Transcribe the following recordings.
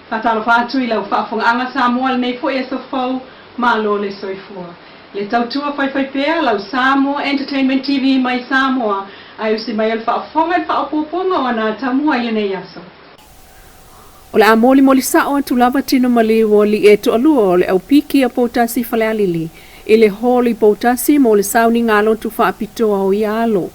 Faatalofa atu i lau faafofogaaga Samoa i lenei foi aso fou, malo le soifua. Le tautua faifaipea lau Samoa Entertainment TV mai Samoa ae usi mai o le faafofoga i le faaopoopoga o ana atamua i lenei aso. O le a molimoli sa'o atu lava tino maliu o alii e toalua o le au piki a Poutasi Falealili i le hall i Poutasi mo le sauniga lotu faapitoa o ia alo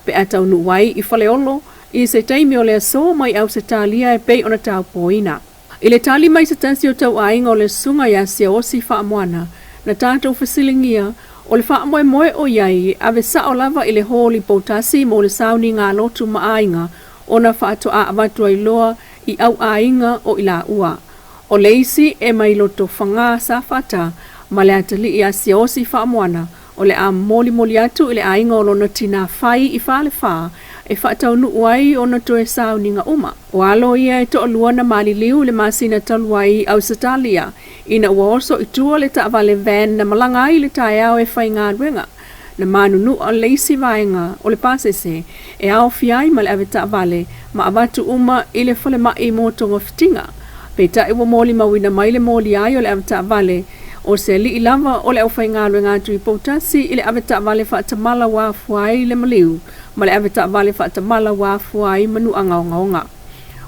pe a taunuu ai i Faleolo i se taimi o le aso mai Ausetalia e pei ona taupoina. I le tali mai se tasi o tauaiga o le susuga ia Siaosi Faamoana, na tatou fesiligia, o le faamoemoe o i ai e ave sa'o lava i le hall i Poutasi mo le sauniga lotu ma aiga ona faatoa avatu ai loa i au aiga o i laua. O le isi e mai Lotofaga Safata ma le atalii a Siaosi Faamoana, o le a molimoli atu i le aiga o lona tinā fai i Falefa e faataunuu ai ona toe sauniga uma. O alo ia e toalua na maliliu i le masina talu ai i Ausetalia ina ua oso i tua le taavale van na malaga ai i le taeao e faigaluega. Na manunua le isi vaega o le pasese e aofia ai ma le avetaavale ma avatu uma i le falemai mo togafitiga. Peitai ua molimauina mai le moli ai o le avetaavale o se alii lava o le aufaigaluega atu i Poutasi i le avetaavale faatamala ua afua ai le maliu ma le avetaavale faatamala ua afua ai manuaga ogaoga.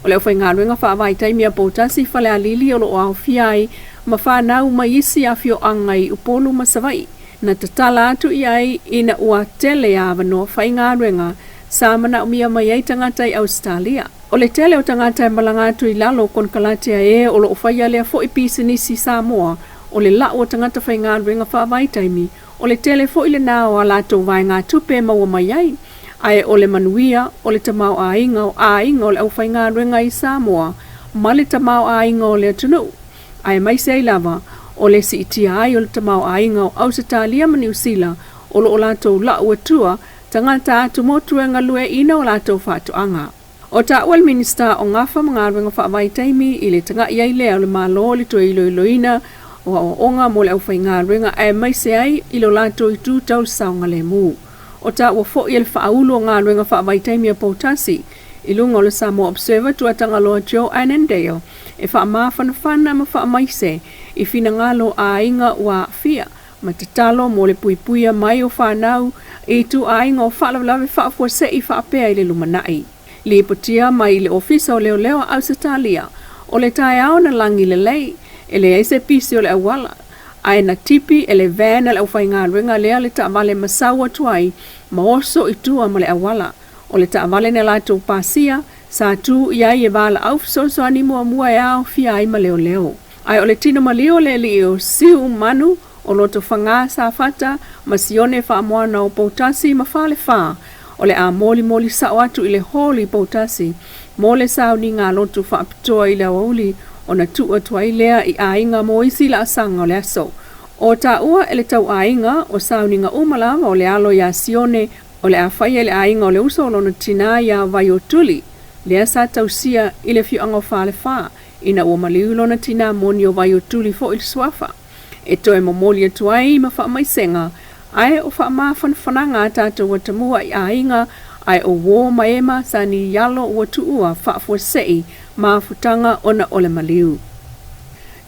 O le aufaigaluega faavaitaimi a Poutasi Falealili o lo o aofia ai ma fanau mai isi afioaga i Upolu ma Savaii na tatala atu i ai ina ua tele avanoa faigaluega sa manaomia mai ai tagata i Ausetalia. O le tele o tagata e malaga atu i lalo o konekarate a e o lo o faia lea foi pisinisi Samoa, o le lau o tagata faigaluega faavaitaimi, o le tele foi lena o a latou vaegatupe e maua mai ai, ae o le manuia o le tamaoaiga o aiga o le aufaigaluega i Samoa ma le tamaoaiga o le atunuu, aemaise ai lava o le siitia ai o le tamaoaiga o Ausetalia ma Niu Sila o lo o latou lau atua tagata atumotu e galueaiina o latou faatoaga. O taua le Minisita o Gafa ma Galuega Faavaitaimi i le taga'i ai lea o le Malo i le toe iloiloina o aoaoga mo le aufaigaluega aemaise ai i lo latou itu tau le saogalemu. O taua foi e le Faaulu o Galuega Faavaitaimi a Poutasi i luga o le Samoa Observer Tuatagaloa Joe Annandale e faamafanafana ma faamaise i finagalo o aiga ua aafia ma tatalo mo le puipuia mai o fanau i ituaiga o faalavelave faafuasei faapea i le lumanai. Lipotia mai i le Ofisa o Leoleo a Ausetalia, o le taeao na lagi lelei, e leai se pisi o le auala, ae na tipi e le van a le aufaigaluega lea le taavale ma sau atu ai ma oso i tua ma le auala. O le taavale na latou pasia, sa tu i ai e valaau fesoasoani muamua e aofia ai ma leoleo. Ae o le tino maliu o le alii o Siuumanu, o Lotofaga, Safata, ma Sione Faamoana o Poutasi ma Falefa, o le a molimoli sao atu i le hall i Poutasi mo le sauniga a lotu faapitoa i le aoauli ona tuu atu ai lea i aiga mo isi laasaga o le aso. O taua e le tauaiga o sauniga uma lava o le alo iā Sione o le a faia i le aiga o le uso o lona tinā iā Vaiotuli, lea sa tausia i le afioaga o Falefa, ina ua maliu lona tinā moni o Vaiotuli foi le suafa, e toe momoli atu ai ma faamaisega, ae o faamafanafanaga a tatou atamua i aiga, ae o uō ma ema sa ni alo ua tuua faafuasei mafutaga ona o le maliu.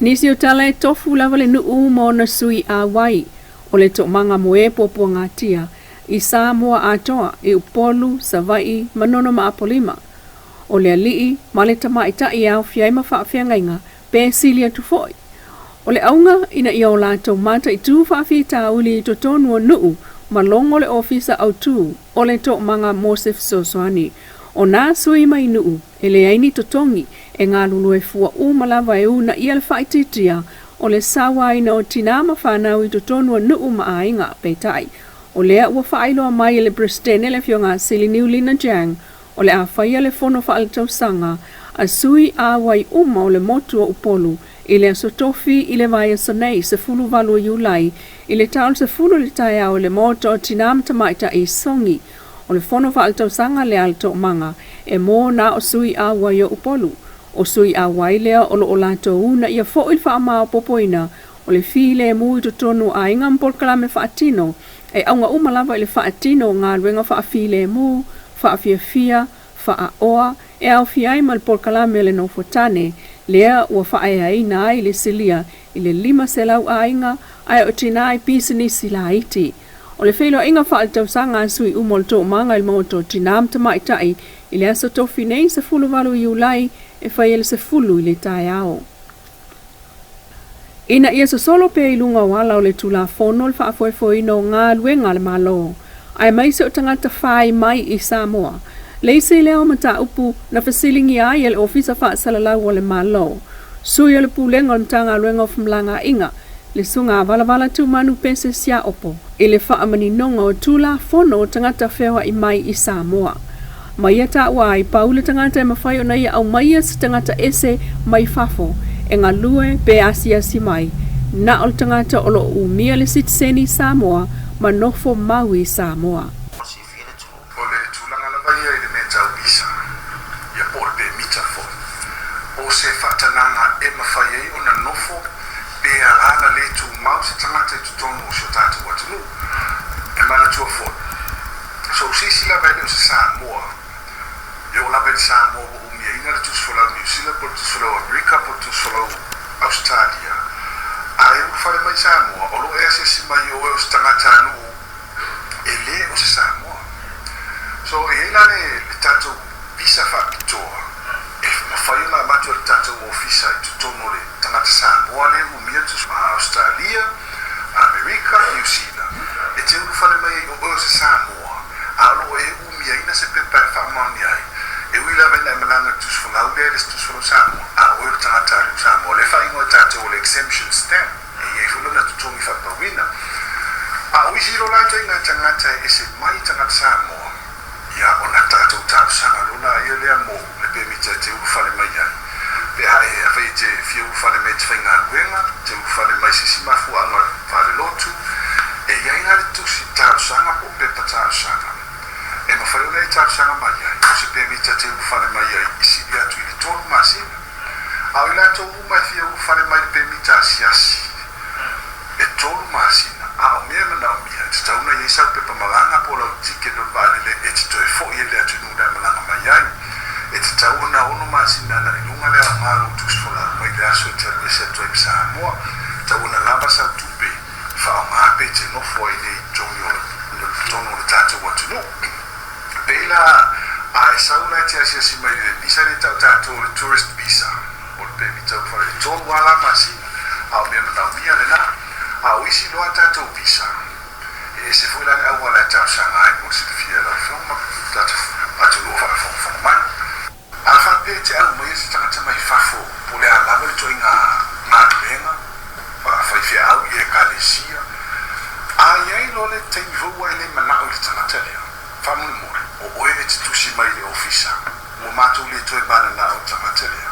Nisi o tala e tofu lava le nuu ma ona sui auai, o le toomaga moe puapuagatia i Samoa atoa, i Upolu, Savaii, Manono ma Apolima. O le alii ma le tamaitai e aofia ai ma faafeagaiga, pe sili atu foi. O le auga ina ia o latou mataitū faafitauli i totonu o nuu ma logo le Ofisa Autū o le Toomaga mo se fesoasoani. O nā sui mai nuu e leai ni totogi e galulue fua uma lava e uunaia le faaitiitia o le sauaina o tinā ma fanau i totonu o nuu ma aiga. Peitai, o lea ua faailoa mai e le Peresetene le Afioga a Siliniu Lina Jiang O le a faia le fono faaletausaga a sui auai uma o le motu o Upolu i le aso Tofi i le vaiaso nei, 18 o Iulai, i le ta o le 10 i le taeao i le Maota o Tinā ma Tamaitai i Sogi. O le fono faaletausaga lea a le Toomaga e mō na o sui auai o Upolu. O sui auai lea o lo o latou uunaia foi le faamaopoopoina o le filemu i totonu o aiga ma polokalame faatino e auga uma lava i le faatino o galuega faafilemu, faafiafia, faaoa, e aofia ai ma le polokalame a le Nofo Tane lea ua faaeaina ai le silia i le 500 aiga ae o tinā i pisinisi laiti. O le feiloaiga faaletausaga a sui uma o le Toomaga i le Maota o Tinā ma Tamaitai i le aso Tofi nei 18 Iulai e fai ai le 10 i le taeao. Ina ia sosolo pea i luga o ala o le Tulafono le faafoefoeina o galuega a le Malo, aemaise o tagata fai mai i Samoa, le isi lea o mataupu na fesiligia ai e le Ofisa Faasalalau o le Malo, Sui o le Pulega o le Matagaluega o Femalagaaiga, le Susuga Valavala Tumanu Pese Siaopo, i le faamaninoga o Tulafono o Tagata Feoai Mai i Samoa. Ma ia taua ai, pau le tagata e mafai ona ia aumaia se tagata ese mai fafo e galue pe asiasi mai, na o le tagata o lo o umia le sitiseni Samoa ma nofo mau i Samoa. O le tulaga lava ia i le mea tau visa, ia po o le pemita foi, o se faatanaga e mafai ai ona nofo pe alaala le tumau se tagata i totonu o si o tatou atunuu. E manatua foi, so o se isi lava e le o se Samoa, e oo lava i le Samoa ua umiaina le tusifolau Niu Sila po o le tusifolau Amerika po o le tusifolau Ausetalia, a e ulufale mai i Samoa, o lo o e asiasi mai o oe o se tagatanuu e lē o se Samoa. So e i ai la le le tatou visa faapitoa e mafai ona avatu e le tatou ofisa i totonu o le tagata Samoa lea e umia le Australia, Amerika, Niu Sila e te ulufale mai ai o oe o se Samoa a o lo o e umiaina se pepa e faamaonia ai e ui lava ina e malaga i le tusifolau lea e le se tusifolau Samoa a o oe o le tagata aluu Samoa. O lea e faaigoa e tatou o le exemption stamp. E i ai foi lona totogi faapauina. A o isi lola ituaiga tagata e ese mai i tagata Samoa, ia ona tatou talosaga lola ia lea mo le pemita e te ulufale mai ai. Pe a e afai e te fia ulufale mai e te faigaluega, te ulufale mai se isi mafuaaga faalelotu, e i ai la le tusi talosaga po o pepa talosaga e mafai ona e talosaga mai ai mo se pemita e te ulufale mai ai i sili atu i le 3 masina. A o i latou uma e fia ulufale mai i le pemita asiasi, e 3 masina, a o mea e manaomia, e tatau ona i ai sau pepa malaga po o lau ticket o le vaalele e te toe fo'i ai i le atunuu na e malaga mai ai. E tatau ona 6 masina agai i luga le aoga o lou tusi folau mai le aso e te alu ese atu ai ma Samoa. E tatau ona lava sau tupe e faaaoga pe te nofo ai nei i totonu o le tatou atunuu. Pei la a e sau la e te asiasi mai i le visa lea e tau tatou o le tourist visa po o le pemita ulufale e 3 lava la masina a o mea manaomia lena. A o isi loa tatou visa e ese foi la le auala e talosaga ai mo le silafia e lau afioga ma tatou atunuu o faafogafoga mai. A faapea e te aumaia se tagata mai fafo po o le a lava le ituaiga galuega faa-faifeau i Ekalesia, a i ai loa le taimi foi ua e le manao i le tagata lea, faamolemole, o oe e te tusi mai i le ofisa, ua matou le toe mananao i le tagata lea.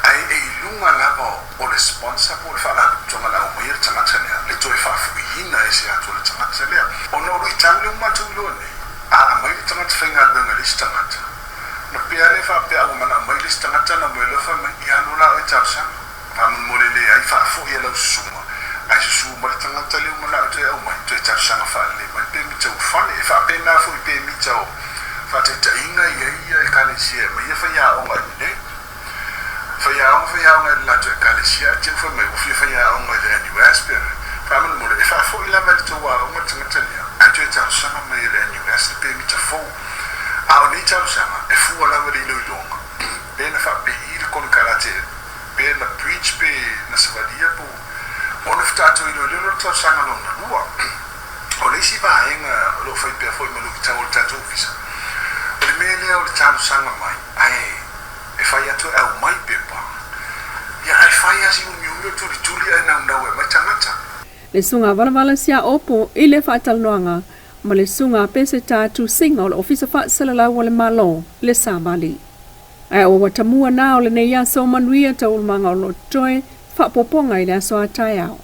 Ae e i luga lava o le sponsor po o le faalapotopotoga na aumaia le tagata lea, le toe faafuiina ese atu o le tagata lea. Ona o luitau lea ua matou iloa nei, a aumai le tagata faigaluega i le isi tagata, Na pea lea faapea ua manao mai le isi tagata na moe loa fai mai, ia alu la oe talosaga. Faamolemole leai, faafoi e lau susuga, ae susu mai le tagata lea ua manao e toe aumai, toe talosaga faalelei mai pe mita ua fale. E faapena foi pe mita o faataitaiga i ai ia Ekalesia e aumai ia faiaoga i inei. Faiaoga, faiaoga i le latou Ekalesia ae te fai mai ua fia faiaoga i le NUS pe faamolemole e faafoi lava i le tou aoga le tagata lea ae toe talosaga mai e le NUS le pemita fou. A o nei talosaga e fua lava i le iloiloga pe na faapei le konekarate pe na breach pe na savalia po ona faatoa toe iloilo le talosaga lona lua. O le isi vaega o lo o fai pea foi ma luitau o le tatou ofisa o le mea lea o le talosaga mai ae E fai atu e aumai pepa. Ia ae fai lava si umiumi o tulituli ae naunau e aumai tagata. Le Susuga Valavala Siaopo i le faatalanoaga ma le Susuga Peseta Tusiga o le Ofisa Faasalalau o le Malo, le Savali. Ae ua tamua na o lenei aso manuia taualumaga o lo o totoe, faaopoopoga i le aso a taeao.